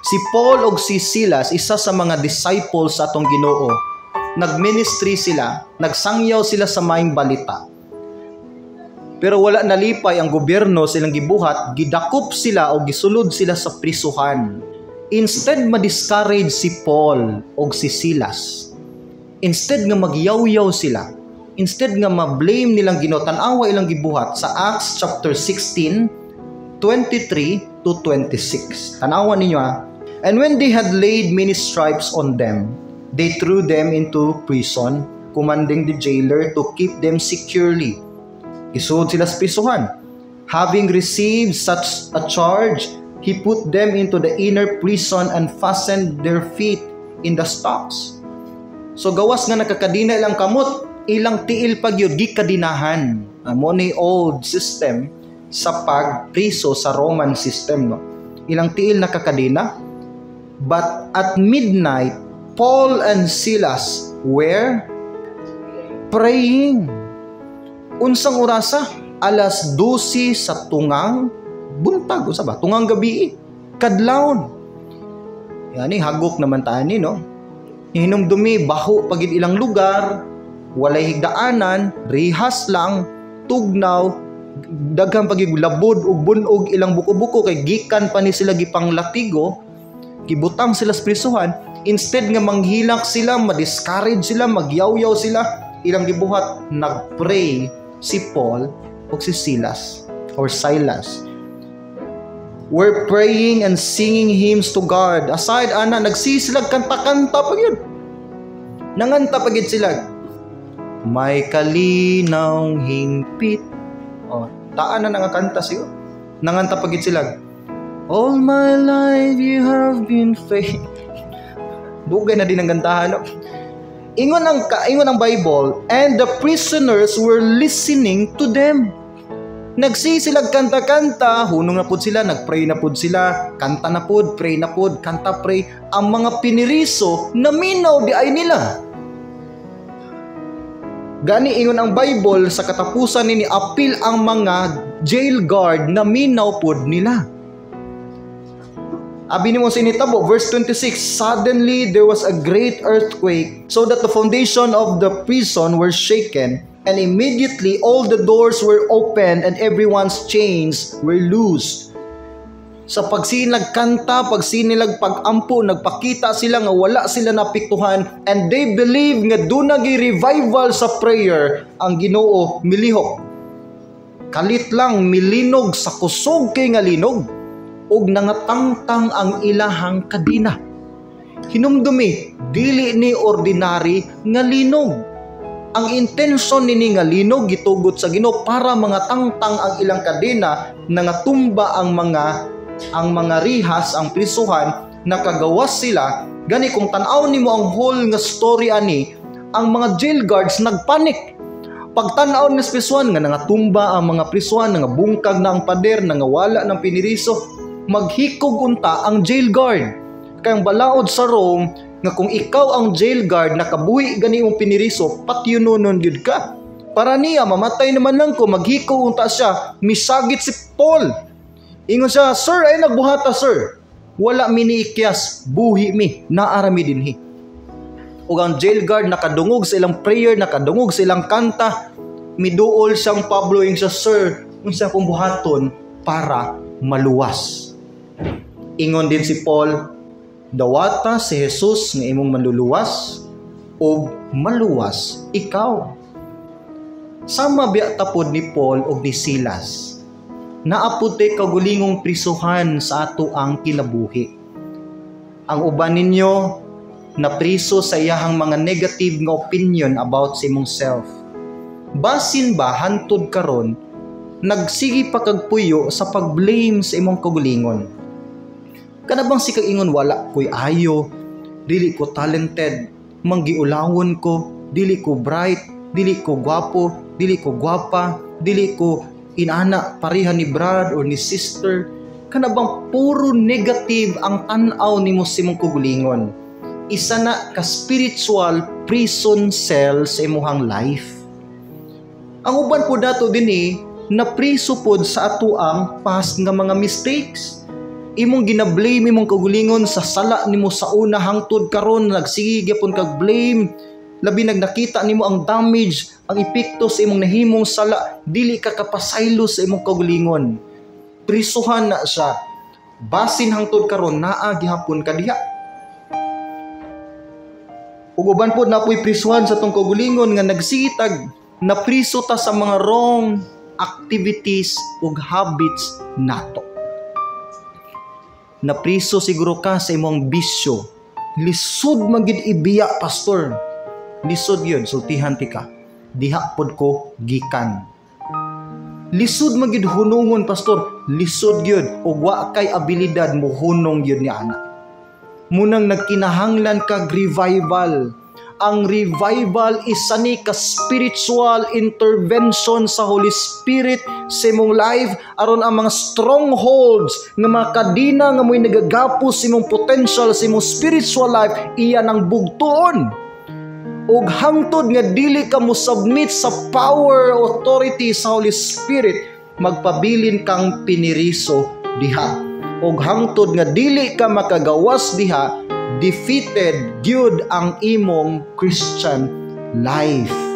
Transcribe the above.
Si Paul og si Silas, isa sa mga disciples sa atong Ginoo. Nagministry sila, nagsangyaw sila sa maayong balita. Pero wala nalipay ang gobyerno sa ilang gibuhat, gidakop sila o gisulod sila sa prisuhan. Instead ma-discourage si Paul og si Silas, instead nga magyawyaw sila, instead nga ma-blame nilang Ginoo, tan-awa ilang gibuhat sa Acts chapter 16, 23 to 26. Tanawa ninyo ah. "And when they had laid many stripes on them, they threw them into prison, commanding the jailer to keep them securely." Isulod sila sa prisuhan. "Having received such a charge, he put them into the inner prison and fastened their feet in the stocks." So gawas nga nakakadina ilang kamot, ilang tiil pa gyud gikadinahan. Mao ni old system sa pagpriso sa Roman system, no. Ilang tiil nakakadina. "But at midnight, Paul and Silas were praying." Unsang orasa? Alas 12 sa tungang buntag, unsa ba? Tungang gabi. Kadlawon. Yani hagok naman tani, no? Hinumdumi, baho pa gyud ilang lugar, walay higdaanan, rihas lang, tugnaw, daghan pa gyud labod ug bunog ilang buko-buko kay gikan pa ni sila gipanglatigo, gibutang sila sa prisuhan. Instead nga manghilak sila, ma-discourage sila, magyawyaw sila, ilang gibuhat, nagpray si Paul ug si Silas or Silas. "Were praying and singing hymns to God." Aside ana, nagsisilag kanta-kanta pa gyud. Nanganta pa gyud sila. "May kalinaw hingpit." Oh, taan na nangakanta siyo. Nanganta pa gyud sila. "All my life you have been faithful." Dugay na din ang kantahan. No? Ingon ang Bible, "And the prisoners were listening to them." Nagsisilag kanta-kanta, hunong na pud sila, nagpray na pud sila, kanta na pud, pray na pud, kanta, pray. Ang mga piniriso, naminaw diay nila. Gani ingon ang Bible sa katapusan nini, apil ang mga jail guard, naminaw pud nila. Abi nimo sa initabo, verse 26, "Suddenly there was a great earthquake, so that the foundation of the prison were shaken, and immediately all the doors were opened and everyone's chains were loosed." Sa pagsinag kanta, pagsinilag pagampo, nagpakita sila nga wala sila napiktuhan and they believe nga duna revival sa prayer, ang Ginoo milihok. Kalit lang milinog sa kusog kay nga linog ug nangatangtang ang ilahang kadina. Hinumdumi, dili ni ordinary nga linog. Ang intensyon nini nga linog gitugot sa Ginoo para mga tangtang ang ilang kadena, nangatumba ang mga rihas, ang prisuhan, nakagawas sila. Gani kung tan-aw nimo ang whole nga story ani, ang mga jail guards nagpanik. Pagtan-aw ni prisuhan nga nangatumba ang mga prisuhan, nangabungkag na ang pader, nangawala ng piniriso, maghikog unta ang jail guard. Kay ang balaod sa Rome nga kung ikaw ang jail guard, nakabuhi gani imong piniriso, patyunonon gyud ka. Para niya, mamatay naman lang ko, maghikog unta siya, misagit si Paul. Ingon siya, "Sir, ay nagbuhata, sir. Wala mi niikyas, buhi mi, naa ra mi dinhi." Ug ang jail guard nakadungog sa ilang prayer, nakadungog sa ilang kanta, miduol siyang Pablo, ingon siya, "Sir, unsa akong buhaton para maluwas?" Ingon din si Paul, "Dawata si Jesus nga imong manluluwas ug maluwas ikaw." Sama biya tapod ni Paul ug ni Silas. Naa pud tay kagulingong prisuhan sa ato ang kinabuhi. Ang uban ninyo napriso sa iyahang mga negative nga opinion about sa imong self. Basin ba hantod karon nagsige pa kag puyo sa pag-blame sa imong kaugalingon? Kana bang sikag ingon, "Wala ko'y ayo, dili ko talented, manggiulawon ko, dili ko bright, dili ko gwapo, dili ko gwapa, dili ko inana pareha ni Brad or ni sister"? Kana bang puro negative ang tan-aw nimo sa imong kaugalingon? Isa na ka spiritual prison cell sa imuhang life. Ang uban pud nato dinhi napriso pod sa ato ang past nga mga mistakes. Imong gina-blame imong kaugalingon sa sala nimo sa una. Hangtod karon nagsige gyapon kag blame, labi nag nakita nimo ang damage, ang epekto sa imong nahimong sala. Dili ka kapasaylo sa imong kaugalingon. Prisuhan na siya. Basin hangtod karon naa gihapon ka diha. Ug uban pod, napoy prisuhan sa atong kaugalingon nga nagsigitag napriso ta sa mga wrong activities ug habits nato. Napriso siguro ka sa imong bisyo. "Lisod man gid ibiya, Pastor." Lisod yun, sultihan ti ka. Diha pod ko gikan. "Lisod man gid hunungon, Pastor." Lisod yun. Ug wa kay abilidad mo hunong yun ni ana. Munang nagkinahanglan kag revival. Ang revival isa ni ka spiritual intervention sa Holy Spirit sa imong life aron ang mga strongholds nga mga kadina nga mo'y nagagapos sa imong potential, sa imong spiritual life, iya nang bugtuon. Ug hangtod nga dili ka mo submit sa power, authority sa Holy Spirit, magpabilin kang piniriso diha. Ug hangtod nga dili ka makagawas diha, defeated gyud ang imong Christian life.